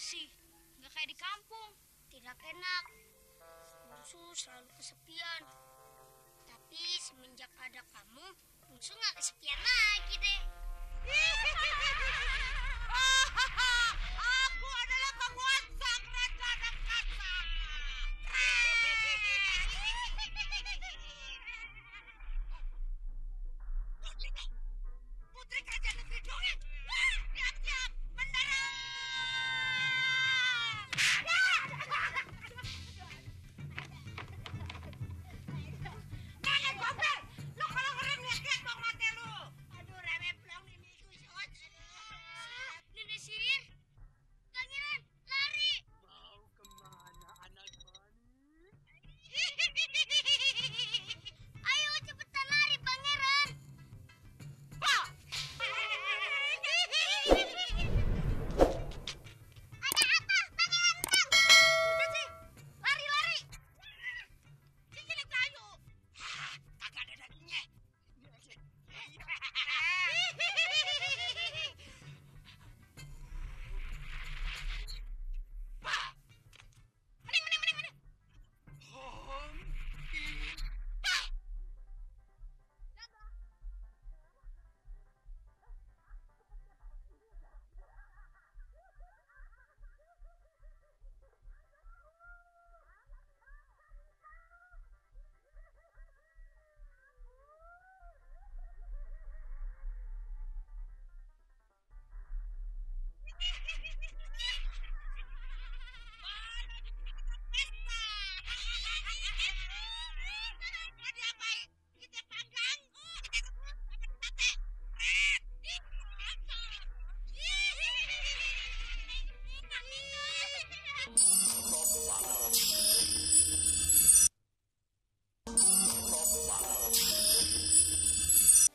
bersih, nggak kayak di kampung. Tidak enak. Bungsu selalu kesepian. Tapi semenjak ada kamu, Bungsu nggak kesepian lagi deh. Aku adalah penguasa kerajaan angkasa. Putri kerajaan negeri dongeng. Siap-siap mendarat. Jangan gombel. Lo kalau ngerem lihat dong mata lo. Aduh, rame pulang ini kusut. Nenek sihir, pangeran, lari! Mau kemana anak manis? Ayo cepetan lari, pangeran. Pak! Ada apa, pangeran Bang? Udah sih, lari-lari. Sini kayu. Kagak ada dagingnya. Pak! Mending. Pak!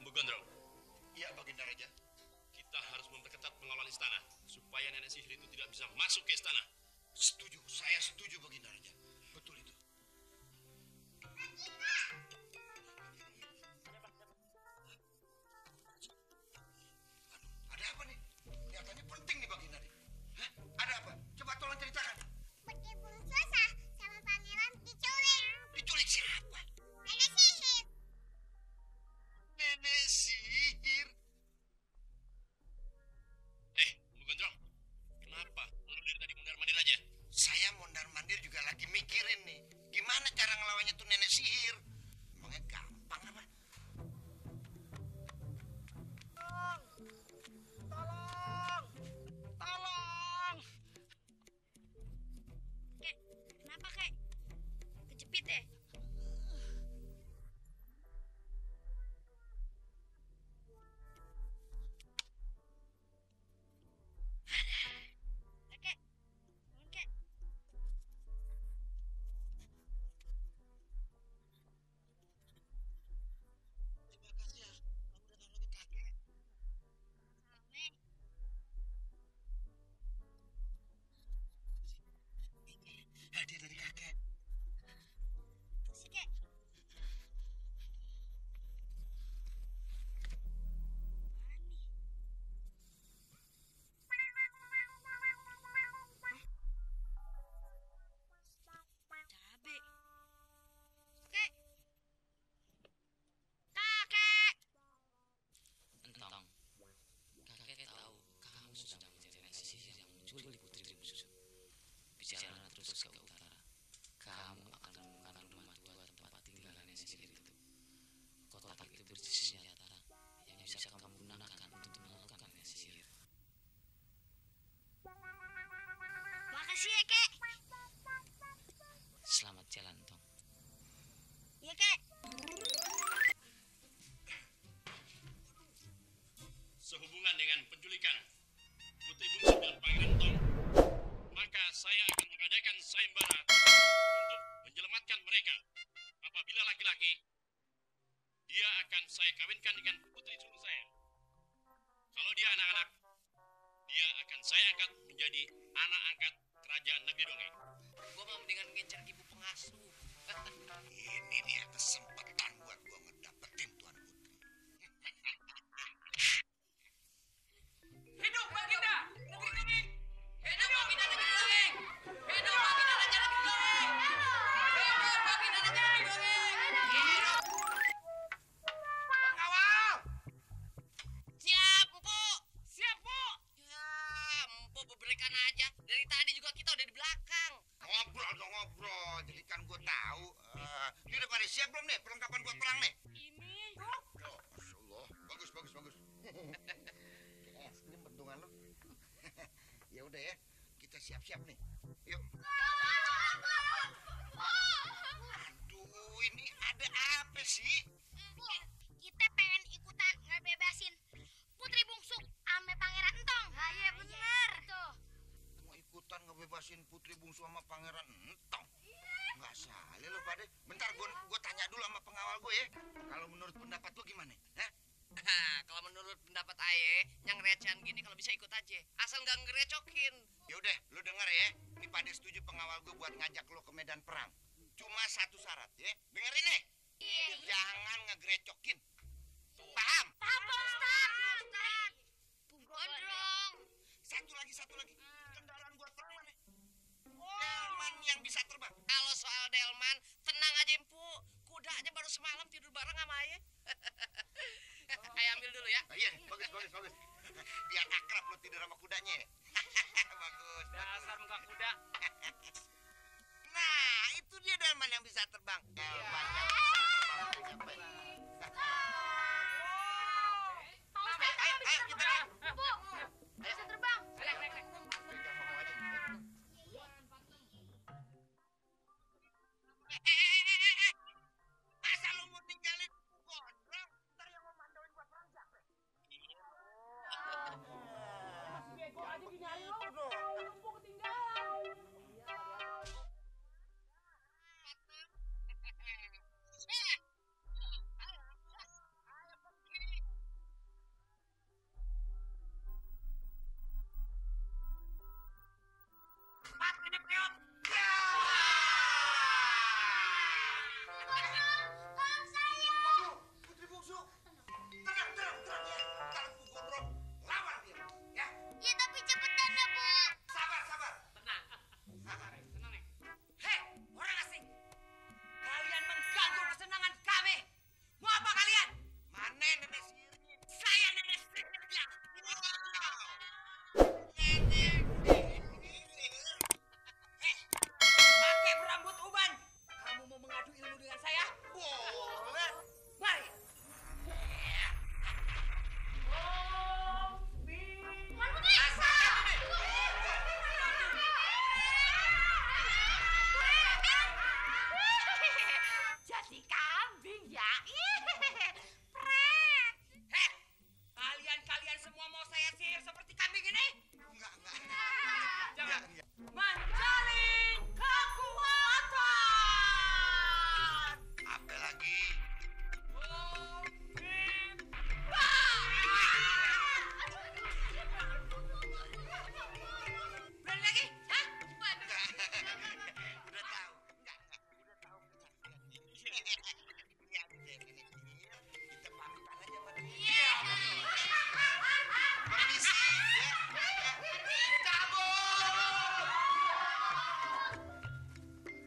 Bu Gondrong, Iya, Baginda Raja. kita harus memperketat pengawalan istana supaya nenek sihir itu tidak bisa masuk ke istana. Setuju, saya setuju Baginda Raja. Betul itu. Aduh, ada apa nih? Kelihatannya penting nih Baginda nih. Hah? Ada apa? Coba tolong ceritakan. Putri Bungsu sama pangeran diculik. Diculik siapa? Nenek sihir. Nenek sihir. Bu Gondrong, kenapa lu dari tadi mundar-mandir aja? Saya mondar-mandir juga lagi mikirin nih. Gimana cara ngelawannya tuh nenek sihir? Emangnya gampang apa? Tolong! Kek, kenapa kek? Kejepit deh. Kek, bangun kek. Terima kasih ya. Kamu udah nolongin kakek. Rame. Ini hadiah dari kakek. Si kek. Apaan nih? Cabe. Kek. Kakek. Entong, kakek tahu kamu sedang menjadi nenek sihir yang menculik putri Bungsu. Bicara terus ke utara, kamu akan menemukan rumah tua tempat tinggal nenek sihir itu. Kotak itu berisi senjata yang bisa kamu gunakan untuk melakukan nenek sihir. Makasih ya, Kek. Selamat jalan, Tong. Iya, Kek. Sehubungan dengan penculikan Putri Bungsu dan Pangeran Tong, maka saya akan mengadakan sayembara untuk menyelamatkan mereka. Apabila laki-laki, dia akan saya kawinkan dengan putri sulung saya. Kalau dia anak-anak, dia akan saya angkat menjadi anak angkat kerajaan negeri dongeng. Gua mau mendingan ngincar ibu pengasuh. Ini dia kesempatan buat gua ngedapetin Tuan Putri. Hidup Baginda! Negeri dongeng! Hidup Baginda negeri balikan aja. Dari tadi juga kita udah di belakang. Ngobrol dong ngobrol. Jadi kan gue tahu. Ini udah pada siap belum nih perlengkapan buat perang nih? Ini. Oh, Masya Allah. Bagus, bagus, bagus. Es krim bentungan lu. Ya udah ya, kita siap-siap nih. Yuk. Aduh, ini ada apa sih? Bu, kita pengen ikutan ngebebasin Putri Bungsu ame Pangeran Entong. Nah, iya bener. Tuh. Mau ikutan ngebebasin Putri Bungsu sama Pangeran Entong? Nggak salah lo pada. Bentar, gue tanya dulu sama pengawal gue ya. Kalau menurut pendapat lo gimana? Hah? Kalau menurut pendapat Aye, yang recehan gini kalau bisa ikut aja. Asal nggak ngerecokin. Ya udah, lu denger ya. Ini pada setuju pengawal gue buat ngajak lo ke medan perang. Cuma satu syarat ya. Dengerin nih. Jangan ngegerecokin. Paham? Paham, Pak Ustaz. Gondrong. Satu lagi. Kendaraan buat perang mana? Delman yang bisa terbang. Kalau soal Delman, tenang aja Empu. Kuda aja baru semalam tidur bareng sama Aye. Aye ambil dulu ya. Iya, bagus. Biar akrab lo tidur sama kudanya ya. Bagus. Dasar muka kuda. Nah, itu dia delman yang bisa terbang. Delman yang bisa terbang. Pak Ustaz, Ayo, bisa kita terbang. Bu, bisa terbang. Masa lu mau tinggalin gondrong? Ntar yang mau mandoin buat perang siapa? Bego aja gini hari lo. Empu ketinggalan. Tolong saya. Waduh, Putri Bungsu. Tenang ya. Kalau Bu Gondrong lawan dia. Ya, Ya tapi cepetan ya, Bu. sabar. Tenang nih. Hei, orang asing. Kalian mengganggu kesenangan kami. Mau apa kalian? Mana nenek sihirnya? Saya nenek sihirnya. Pakai berambut uban. Kamu mau mengadu ilmu dengan saya? Boleh. Mari. Jadi kambing ya? Heh, kalian semua mau saya sihir seperti kambing ini? Enggak. Jangan. Enggak. Menjalin kekuatan. Apa lagi? Berani lagi? Hah? Enggak. Udah tahu. Enggak. Udah tahu kesaksian. Ini ada nenek sihir. Kita pamitan aja sama dia. Permisi ya. Cabut.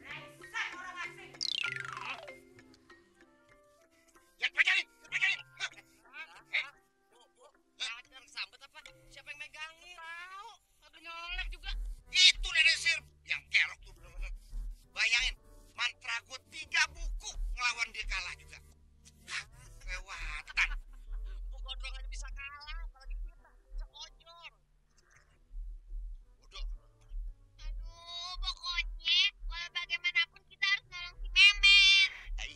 Rengsek orang asing. Ya pegangan. Ajar sambet apa? Siapa yang megangin? Tahu. Agak nyolek juga. Itu nenek sihir yang kerok tuh bener-bener. Bayangin, mantra gue 3 buku ngelawan dia kalah juga. Kelewatan. Bu Gondrong aja bisa kalah, apalagi kita. Sekojor. Bodoh. Aduh, pokoknya kalau bagaimanapun kita harus nolong si Memet.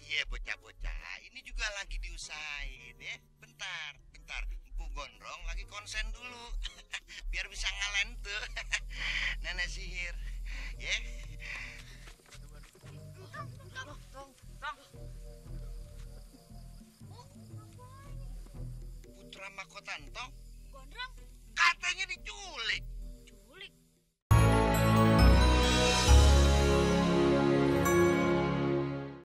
Iya bocah-bocah, ini juga lagi diusahain ya. Bentar. Bu Gondrong lagi konsen dulu. Biar bisa ngalahin tuh nenek sihir. Ya. Putra mahkota Entong Gondrong, katanya diculik.